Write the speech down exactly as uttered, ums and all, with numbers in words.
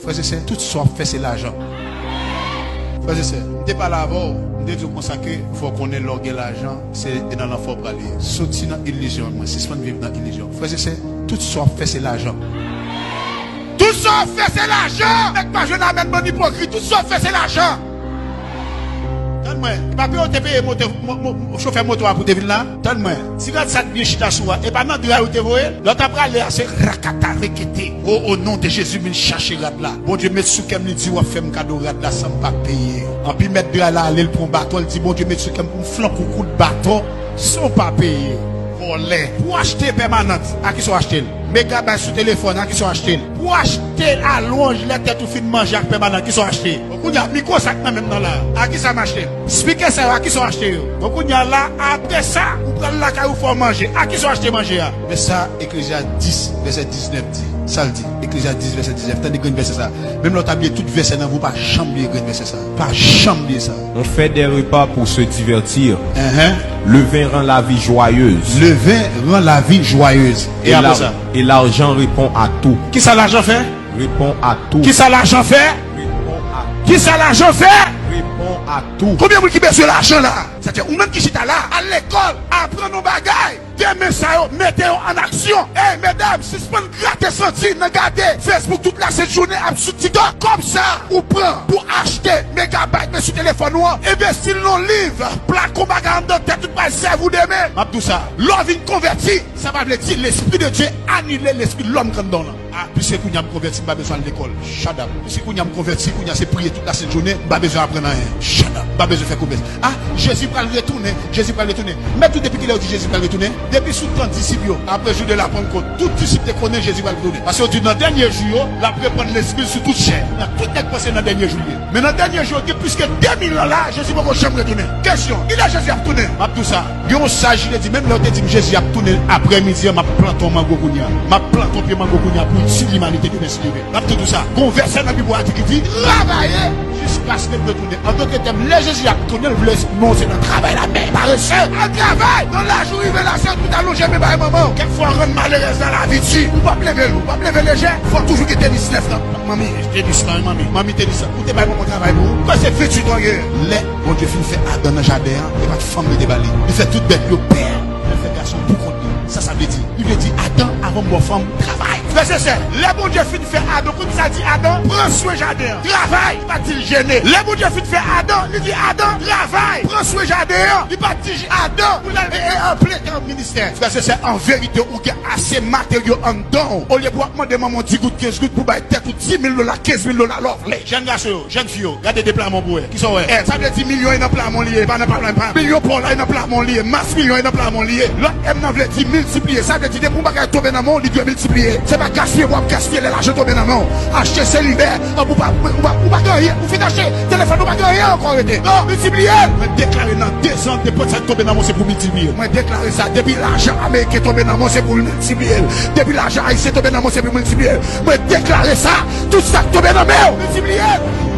Frè e sè, tout sa w ap fè se lajan. Frè e sè, m te pale avè w, m te di w konsa ke fò w konnen lè w gen lajan, se nan lanfè w prale. Soti nan ilizyon an, mwen, sispann viv nan ilizyon. Frè e sè, tout sa w ap fè se lajan. Tout sa w ap fè se lajan! Nèg pa jwenn amèn, bann ipokrit, tout sa w ap fè se lajan! Tann mwen, e pa peye w te peye moto, mo, mo, chofè moto a pou te vin la? Tann mwen, ti rad sa t byen chita sou a, e pa nan dra yo te voye l? Lè w ta prale a, se rakata rekete. O, o non de Jezi, vin chache rad la. Bondye met sou kè m, li di w ap fè m kado rad la san m pa peye. Anpi mèt dra la ale, l pran baton, l di, Bondye met sou kè m pou m flank ou kout baton san w pa peye. Vòlè. Pou w achte pèmanant, a kisa w achte l? Megabyte sou telefòn, a kisa w achte l? Pou w achte alonj lè tèt ou fin manje ak pèmanant, kisa w achte? Bon, kounye a, mikwo sa k nan men m nan la, a kisa m achte l? Spikè sa yo, a kisa w achte yo? Bon, kounye a la, apre sa, ou pral lakay ou fè w manje, a kisa w achte manje a? Men sa Eklezyas dis, vèsè diznèf di. Sa l di? Eklezyas dis, vèsè diznèf. Tande grenn vèsè sa. Menm lè w ta bliye tout vèsè nan vi w, pa janm bliye grenn vèsè sa. Pa janm bliye sa. On fait des repas pour se divertir. Enhen. Le vin rend la vie joyeuse. Le vin rend la vie joyeuse. E apre sa? Et l'argent répond à tout. Kisa lajan fè? Répond à tout. Kisa lajan fè? Répond à tout. Kisa lajan fè? Répond à tout. Konbyen moun ki bezwen lajan la? Sètadi ou menm ki chita la, al lekòl, aprann yon bagay. Demen sa yo, mete yo an aksyon. Ey, medam, sispann grate santi nan gade Facebook tout lasent jounen ap sou TikTok. Kòb sa ou pran pou achte megabyte men sou telefòn ou an, envesti l nan liv, plake yon bagay anndan tèt ou, pa sèvi w demen. M ap di w sa, lè w vin konvèti, sa pa vle di Lespri de Dye anile lespri lòm k anndan w lan. A, piske kounye a m konvèti, m pa bezwen al lekòl. Shut up. Piske kounye a m konvèti, kounye a se priye tout lasent jounen, m pa bezwen aprann anyen. Shut up. M pa bezwen fè komès. A, Jezi pral retounen, Jezi pral retounen. Mèt ou depi kilè yo di Jezi pral retounen? Depi sou tan disip yo, apre jou de la Pannkot, tout disip te konnen Jezi pral retounen. Paske yo di nan dènye jou yo, l ap repann lespri l sou tout chè. Kounye a tout nèg panse nan dènye jou l ye. Men nan dènye jou yo, gen plis ke de mil an la, Jezi poko janm retounen. Kesyon, kilè Jezi ap tounen? M ap di w sa. Gen yon saj ki te di, menm lè yo te di m Jezi ap tounen aprè midi an, m ap plante yon mango kounye a. M ap plante yon pye mango kounye a pou itil limanite demen si Dye vle. M ap tou di w sa. Gen yon vèsè nan Bib la ki di, travay jiskaske l retounen. An dotre tèm, lè Jezi ap tounen, l vle men w se nan travay la, men parese. Al travay! Nan laj ou rive la, se pou w t alonje men bay manman w. Kèk fwa, rann malerèz la lavi di. Ou p ap leve lou, ou p ap leve lejè. Fò w toujou gen tenis nèf nan. Manmi, tenis lan, manmi. Manmi, tenis lan. Ou te bay manman w travay pou ou. Kòm se ventuit an ye. Lè Bondye fin fè Adan nan jaden an, e pa t fanm li te ba li. Li fè tout bèt yo pè. Li fè gason pou kont li. Sa sa vle di? Li vle di, Adan, avan m ba w fanm, travay. Frè e sè, lè Bondye fin fè Adan, konn sa di Adan? Pran swen jaden an. Travay. Li pa t di l jene. Lè Bondye fin fè Adan, li di Adan, travay. Pran swen jaden an. Li pa t di Adan pou l al e, e, an plen tan ministè. Frè e sè, an verite, ou gen ase materyo anndan w. Olye pou w ap mande manman w di goud, kenz goud pou bay tèt ou di mil dola, kenz mil dola lè w vle. Jèn gason yo, jèn fi yo, gade de pla men w pou w wè. Kisa w wè? M, sa vle di milyon e nan pla men w li ye, pa nan pla men w, pa. Milyon pa w la e nan pla men w li ye, mas milyon e nan pla men w li ye. Lòt M nan vle di miltipliye. Sa vle di depi yon bagay tonbe nan men w, li dwe miltipliye. Se pa gaspiye pou w ap gaspiye lè lajan tonbe nan men w. Achte selilè, an, ou pa, ou pa, ou pa gen anyen. Ou fin achte telefòn, ou pa gen anyen ankò rete. Non, miltipliye. Mwen deklare nan dezan, nenpòt sa k tonbe nan men w, se pou miltipliye. Mwen deklare sa, depi lajan ameriken tonbe nan men w, se pou miltipliye. Depi lajan ayisyen tonbe nan men w, se pou miltipliye. Mwen deklare sa, tout sa k tonbe nan men w, miltipliye.